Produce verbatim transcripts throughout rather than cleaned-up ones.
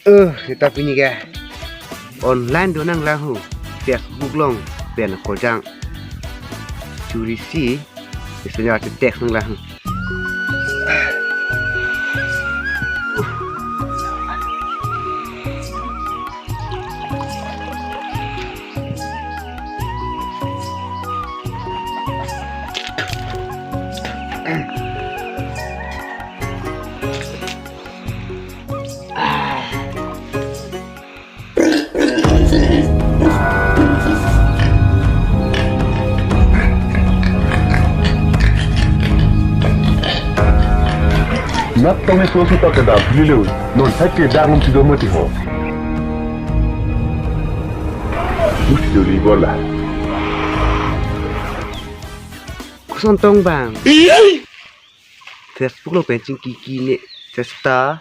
Eh, kita pini ke online do nanglang ho, Facebook along pen korjang churi si, messenger te text nanglang ho. Nat tong ni sosi ta kedap lilo, non thak ke darlum si do mati ho. Usi do li bola. Koson tong bang. Facebook along pen chingki ki ne sesta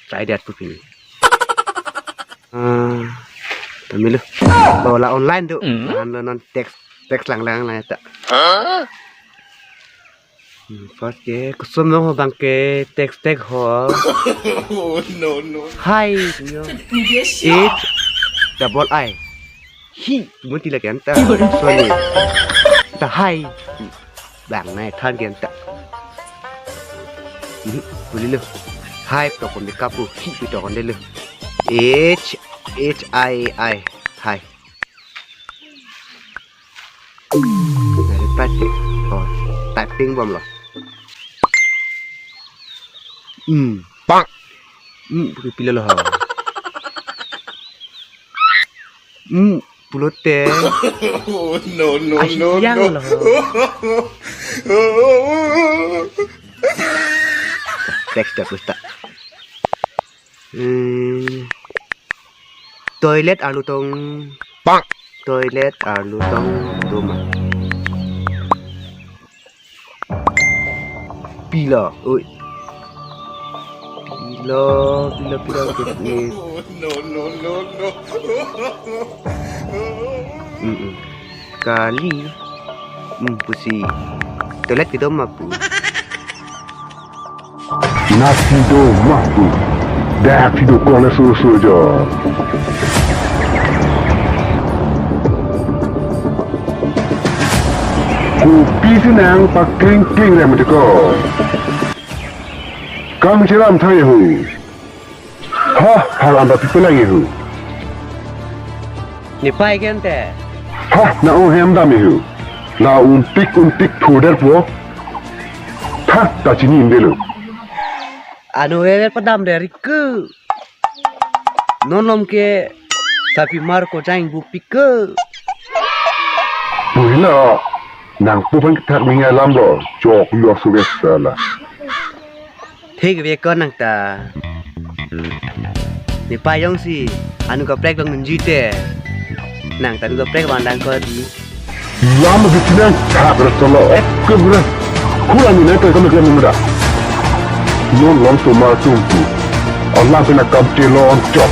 try that to pini. Ah, tamilo. Bola online do. Mm. Lahan lo non text, text lang lang lang ta. Hmm, first ke koson ho bang ke text text ho. Oh, no, no. Hi, yo. H double I. Hi, mo ti lagi anta. Sorry. Ta hi. Bang nai than ke anta. Hmm, boleh lo. Hi, to kon de kapu. Hi, to kon de lo. H, H I I. Hi. Dari tadi. Oh, typing bom lo. Hmm. Pak. Hmm, pilo lo ha. Hmm, pulote. Oh, no, no, no, yang no. Lo. Text dah pusta. Hmm. Toilet arlo tong. Pak. Toilet arlo tong. Doma. Pilo, oi. Pilo, pilo, pilo, pilo. No, no, no, no. Mm-mm. Kali. Hmm, pusi. Toilet kedo ma pu. Nasi do ma pu. Dak si do kole so so jo. Kopi si nang pakling kling rem de ko. Kam chiram thai hu. Ha, hal anda pipelang ihu. Nepei ke ante. Ha, na-ong hem dam ihu. La untik untik thuder po. Ha, ta chini indelo. Ano ever padam de riku. Non lom ke sapimar ko jang bu piku. Puhila, nangpu aphan kethak mingya lam lo, chok lo suges sala. Thik ve ko nang ta. Nepei jongsi, anu kaprek dong nunji te. Nang ta anu kaprek abang dang ko di. Lam di chinang thak res solo, ek ke res. Kula ni nai kai kami kami muda. Non lom so mar tumpu. Allah pina kam chelon chok.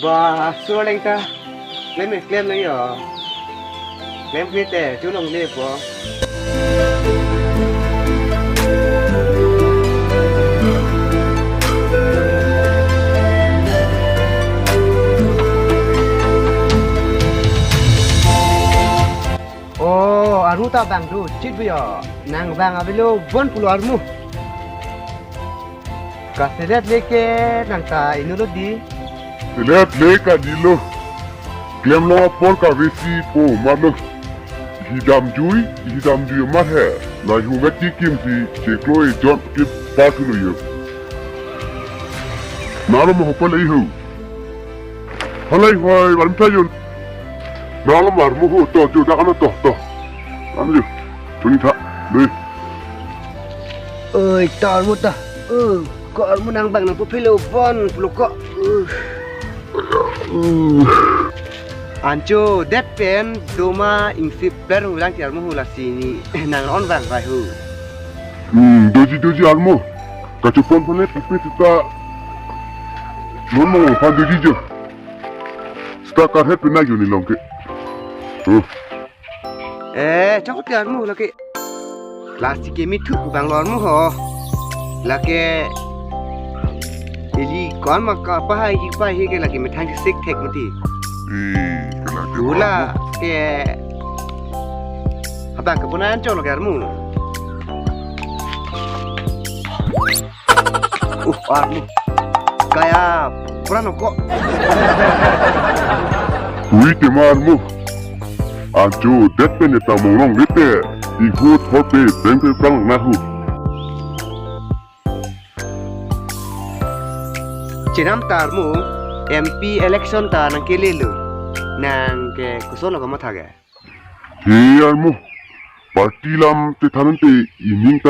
Ba, sur leng ta. Klem, klem leng yo. Klem kri te, chu long le po. Oh, armu ta bang do, chit bu yo. Nang bang avelo bon pulo armu. Kaselet leke nang ta inut lo di. Selet le ka dilo. Klem lo apor ka vesi po malo. Hidam jui, hidam jui mar he. Lai hu vet kikim si cheklo e jon ke patu lo yo. Nalo mo hopa le ihu. Halai hoi, barim ta yun. Nalo mar mo ho to, jo dak ano to, to. Ano jo. Tuni tha, dui. Oi, tar mo ta. Uh, ko armu nang bang nang pupilo bon, pulo ko. Uh. Uh. Ancho, det pen, doma ingsip pler ulang ti armu hu lasi ni, nang on bang bai hu. Hmm, doji, doji armu. Kachupon pon le, pipi tuta. Non mong phan didi jo. Seta karhet penai jo nelong ke. Oh. Eh, chok te armu lake. Plastic ke mithu bang lo armu ho. Lake. Ili kon ma kapahai ji pahai ke lake methang sik thek mati. Eh, kena ke Ula armu. Ke. Abang ke punan chok lake armu. Uh, armu. Kaya, pura noko. Ui, tema armu. Ancho, det pen eta mongrong lete. Ihu thorpe, pengpe prang nahu. Chenam ta armu, M P election ta nangkelelo. Nang ke koson lo kamatha ke. He armu, party lam te thanun te ining ta.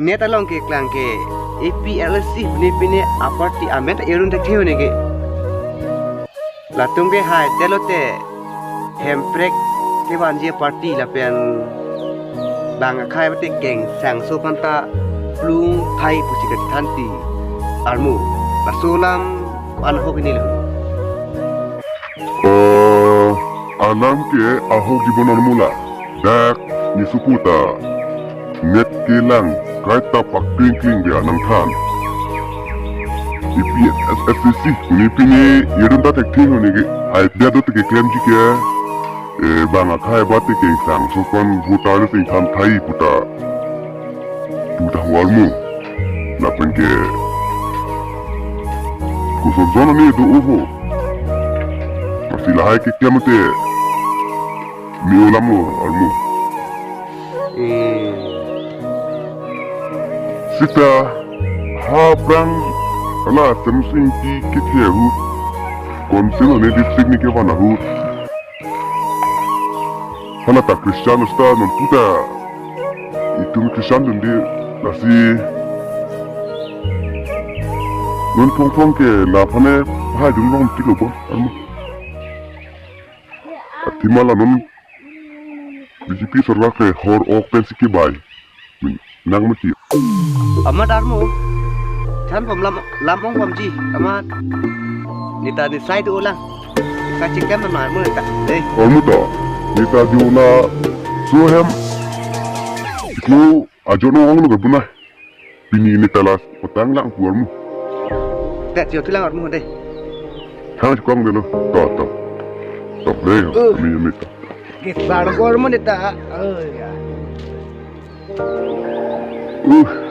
Net along ke klang ke A P L C huni pine aparty amen ta irun thek thek huni ke. Latum ke hai telo te Hemprek kevanji party lapen bang akhai bate Kengsangso aphanta plung thai pusi kethanti armu. Laso alam ko-an ahok ini lo. Oh, alam ke ahok jibon armu la. Dak ni suputa. Net kelang kaita pakling kling dia nangthan. A P L C huni pine irun ta thek thek huni ke idea do te keklemji ke, eh, bang akhai bate Kengsangso aphan voter list ingthan thai puta. Puta ho armu. Lapen ke koson son ani do oho. Lasi lahai keklem te. Mi ulam lo armu. Hmm. Seta ha aphrang hala Samsung Ingti kethe ahut, Council huni district ni kevan ahut, hala ta Christian seta non puta itum Christian dunde, lasi non phong phong ke la phane hai dun long tilo bon armu. Athema la non B J P sorkar ke hor ok pensi kebai. Nang mati. Amat armu. Than pom lam lam ong pom ji. Amat. Neta ni sai tu ulang. Sai chikam na armu neta. Eh. Armu to. Neta di ula suhem. Ku ajono ong lo ke bunai. Pini neta la petang lang pu armu. Dak jo tu lang armu deh. Thang chukong deh lo. To to. To deh. Uh. Ni ni to. Kisar ko armu neta. Oh ya. Uh.